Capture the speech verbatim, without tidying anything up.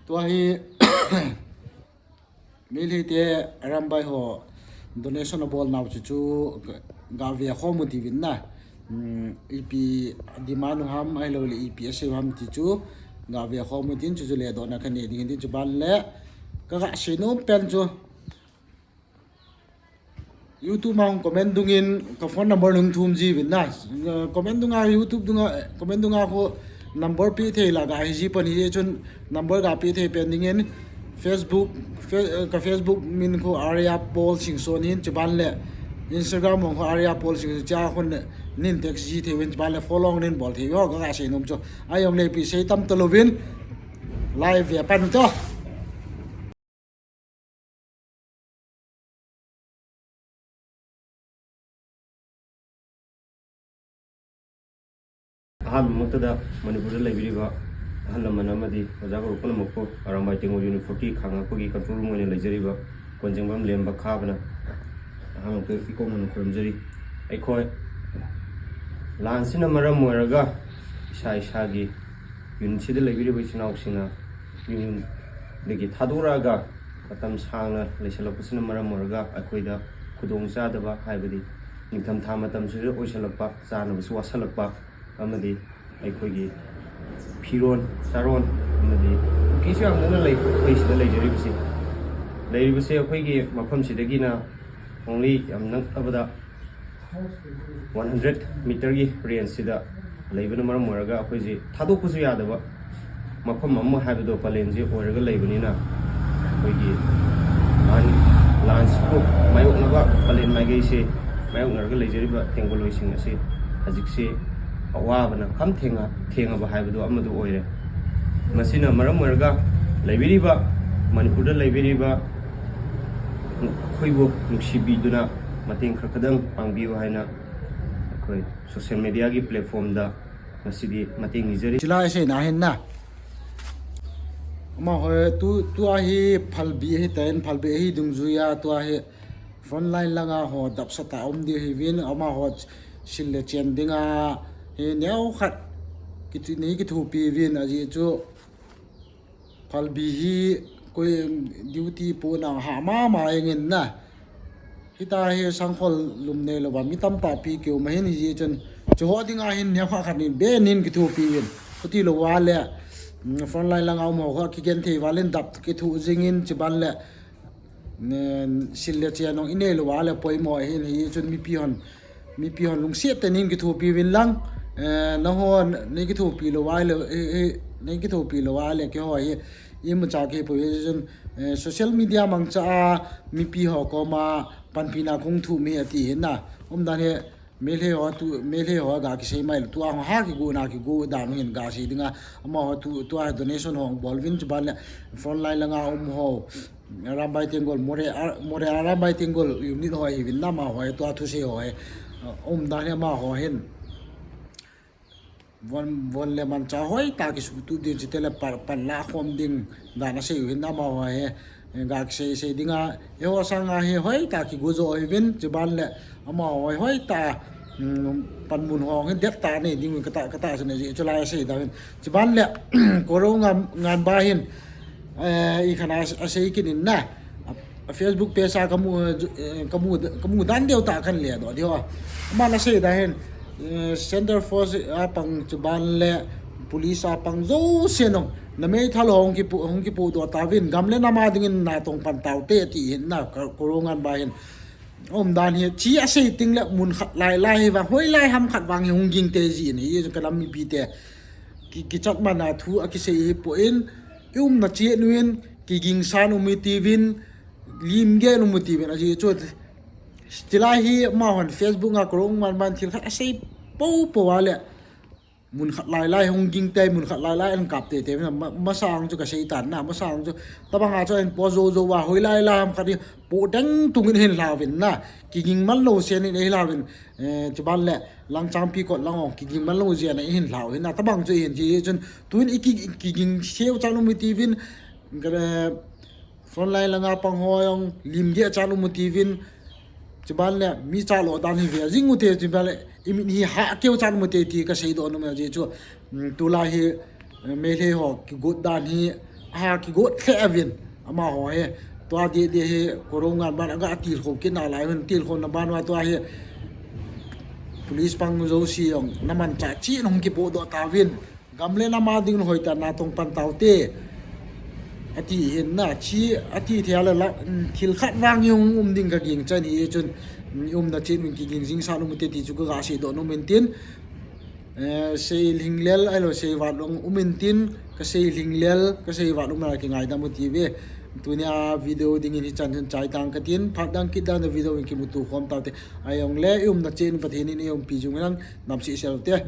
Tua hi Meitei te Arambai ho donation abol nau chu chu ga ve khom u tivin na. Ipi demand u ham ahilou le ipi asei u ham ti chu ga ve khom u tin chu chu le dona kane ding tin chu ban le ka ga sei nom pen chu. YouTube ma hung comment dungin ka phone number nung thum ji vin na. Comment dunga YouTube dunga comment dunga ko number pi thei la ga hi ji pan hi chun number ga pi thei pen dingin Facebook ka Facebook min ko Arya Paul Singson hin chiban le Instagram ko Arya Paul Singson cha khun nin text ji thei vin chiban le follow nin bol thei ho ga sei nom cho. Ayong le pi sei tam to lovin live ve pan to. ꯑꯍꯥꯟꯕꯃꯛꯇꯗ ꯃꯅꯤꯄꯨꯔꯗ ꯂꯩꯕꯤꯔꯤꯕ ꯑꯍꯜ ꯂꯃꯟ ꯑꯃꯗꯤ ꯑꯣꯖꯥ ꯒꯨꯔꯨ ꯄꯨꯝꯅꯃꯛꯄꯨ ꯑꯔꯥꯝꯕꯥꯏ ꯇꯦꯡꯒꯣꯜ Unit forty ꯈꯥꯡꯉꯛꯄꯒꯤ control room ꯑꯣꯏꯅ ꯂꯩꯖꯔꯤꯕ ꯀꯣꯟꯖꯦꯡꯕꯝ ꯂꯦꯝꯕ ꯈꯥꯕꯅ ꯑꯍꯥꯟꯕꯃꯛꯇꯗ ꯏꯀꯣꯛ ꯃꯅꯨꯡ ꯈꯨꯔꯨꯝꯖꯔꯤ꯫ ꯑꯩꯈꯣꯏ ꯂꯥꯟꯁꯤꯅ ꯃꯔꯝ ꯑꯣꯏꯔꯒ ꯏꯁꯥ ꯏꯁꯥꯒꯤ unitꯁꯤꯗ ꯂꯩꯕꯤꯔꯤꯕ ꯏꯆꯤꯟ ꯏꯅꯥꯎꯁꯤꯡꯅ ꯌꯨꯝꯗꯒꯤ ꯊꯥꯗꯣꯔꯛꯑꯒ ꯃꯇꯝ ꯁꯥꯡꯅ ꯂꯩꯁꯜꯂꯛꯄꯁꯤꯅ ꯃꯔꯝ ꯑꯣꯏꯔꯒ ꯑꯩꯈꯣꯏꯗ ꯈꯨꯗꯣꯡꯆꯥꯗꯕ, ꯍꯥꯏꯕꯗꯤ ꯅꯤꯡꯊꯝꯊꯥ ꯃꯇꯝꯁꯤꯗ ꯑꯣꯏꯁꯜꯂꯛꯄ, ꯆꯥꯅꯕꯁꯨ ꯋꯥꯁꯜꯂꯛꯄ ꯑꯃꯗꯤ ꯑꯩꯈꯣꯏꯒꯤ ꯐꯤꯔꯣꯟ ꯆꯥꯔꯣꯟ ꯑꯃꯗꯤ ꯀꯨꯀꯤꯁꯨ ꯌꯥꯝ ꯅꯛꯅ ꯂꯩ꯫ ꯑꯩꯈꯣꯏ ꯁꯤꯗ ꯂꯩꯖꯔꯤꯕꯁꯤ, ꯂꯩꯔꯤꯕꯁꯤ ꯑꯩꯈꯣꯏꯒꯤ ꯃꯐꯝꯁꯤꯗꯒꯤꯅ only ꯌꯥꯝ ꯅꯛꯂꯕꯗ one hundred meterꯒꯤ rangeꯁꯤꯗ ꯂꯩꯕꯅ ꯃꯔꯝ ꯑꯣꯏꯔꯒ ꯑꯩꯈꯣꯏꯁꯤ ꯊꯥꯗꯣꯛꯄꯁꯨ ꯌꯥꯗꯕ ꯃꯐꯝ ꯑꯃ ꯍꯥꯏꯕꯗꯣ ꯄꯂꯦꯟꯁꯤ ꯑꯣꯏꯔꯒ ꯂꯩꯕꯅꯤꯅ, ꯑꯩꯈꯣꯏꯒꯤ ꯂꯥꯟ, ꯂꯥꯟꯁꯤꯕꯨ ꯃꯥꯌꯣꯛꯅꯕ ꯄꯂꯦꯟ ꯃꯥꯏꯀꯩꯁꯤ ꯃꯥꯌꯣꯛꯅꯔꯒ ꯂꯩꯖꯔꯤꯕ ꯇꯦꯡꯒꯣꯂꯣꯏꯁꯤꯡ ꯑꯁꯤ ꯍꯧꯖꯤꯛꯁꯤ ꯑꯋꯥꯕꯅ ꯈꯝ ꯊꯦꯡꯉ-, ꯊꯦꯡꯉꯕ ꯍꯥꯏꯕꯗꯨ ꯑꯃꯗꯨ ꯑꯣꯏꯔꯦ꯫ ꯃꯁꯤꯅ ꯃꯔꯝ ꯑꯣꯏꯔꯒ ꯂꯩꯕꯤꯔꯤꯕ, ꯃꯅꯤꯄꯨꯔꯗ ꯂꯩꯕꯤꯔꯤꯕ ꯑꯩꯈꯣꯏꯕꯨ ꯅꯨꯡꯁꯤꯕꯤꯗꯨꯅ ꯃꯇꯦꯡ ꯈꯔ ꯈꯛꯇꯪ ꯄꯥꯡꯕꯤꯌꯨ ꯍꯥꯏꯅ ꯑꯩꯈꯣꯏ social mediaꯒꯤ platformꯗ ꯉꯁꯤꯗꯤ ꯃꯇꯦꯡ ꯅꯤꯖꯔꯤ꯫ Chulai sei na hin na. Ama hoi tu, tua hi phalbi ahi tan, phalbi ahi dungjuiya, tua hi frontline langa ho dapsa ta um di hi vin, ama ho sil le chen dinga hi neo khat kiti ni kithupi vin aji chu. Phalbi hi koi duty po nang ha mama engin na. Hita hi sangkhol lum nei lova mi tamtah pi keu ma hin hi chun chu ho dinga hin neo khat khat nin be nin kithupi vin. Chuti lova le, mm, frontline langa um ho kha kigen thei valin dap kithu jingin chiban le sil le chen ong inei lova le poimo hin hi chun mipi hon, mipi hon lungsiat tah in kithupi vin lang, eh, nahon nei kithupi lova le, eh, eh, nei kithupi lova le keiho hi imacha kipui hi chun, eh, social media mangcha a mipi ho koma panpina kong thum hi ati hin na. Umdan hi Meitei ho tu, Meitei ho ga kisei mai le tua ha kigu na kigu dan hin ga sei dinga. Ama ho tu, tua donation ho bol vin chiban le frontline langa um ho Arambai Tenggol, Moreh, Ar-, Moreh Arambai Tenggol unit ho hi vin na ama ho tua thusei ho hi. Um dan hi ama ho hin. Von, von le mancha hoitah kisutu ding chuteng le pan, pan la khom ding dan asei u hin ama ho hi. Ga kisei sei dinga, eiho sanga hi hoitah kigu jo hi vin, chiban le ama ho hoitah, mm, panmun ho hi det tah nei ding kata, kata sene ji chulai sei da vin. Chiban le, Korounganba hin, eh, i khana asei kinin na. A Facebook page a kamu, eh, kamu, kamu dan deu tah kan le doh diu a. Ama na sei da hin, eh, Centre Force a pang chiban le police a pang jouse nong. Na meithal hong kipu, hong kipu doh ta vin. Gam le nam a dingin natong pan tau te ti hin na Korounganba hin. Um dan hi chi asei teng le mun khat lai lai hi vang hoilai ham khat vang hi hung ging te ji in hi ka nam mipi te. Ki, kichat man a thu a kisei hi poi in, i umna cheh nu in, kiging san um i ti vin, lim ge um i ti vin, aji chu. Chulai hi ama hon Facebook a Korounganba thil khat asei po po a le. Mun khat lai lai hung ging te, mun khat lai lai an kap te te, ma, masang chu ka sei tan na, masang chu. Tabang a chu an po jo jo a hoilai lai ham khat hi po dang tung in hin hlau vin na. Kiging man lo sen in ei hlau vin. Eh, chiban le, Langchangpi kot lang ong, kiging man lo jia na i hin hlau hin na, tabang chu i hin chi chun, tun i ki, kiging seu chan um i ti vin, ka, eh, frontline langa pang ho ong, lim ge chan um i ti vin, chiban le, mi cha lo dan hi ve, jing u te, chiban le, i min hi ha keu chan um i te ti ka sei doh nom e ji chu, mm, tulai hi, eh, Meitei ho, kigot dan hi, ha kigot lheh uvin, amaho hi. Tua deh deh hi, Koroungan ban aga tilkhou kit nalai uvin, tilkhouna ban uva tua hi police pang jouse jong namanchah cheh in hung kipohdoh tauvin. Gam le nam a ding hoitah in natong pan taute, ati hin na, chi ati thei a le la, thil khat vang hi hung um ding kagingchan hi chun, umna cheh in kiging jing sah un ute ti chu kaga seidoh nom in tin. Seilhinglel ahilou seivat lou um in tin, kaseilhinglel kaseivat lou a kingaidam u tive. Tunia video dingin hichan chun chai tang katin, phat dang kit dan a video in kimuto khom taute. Ahijongle i umna cheh in Pathen in eiumpi jing hen lang, damsel sel ute.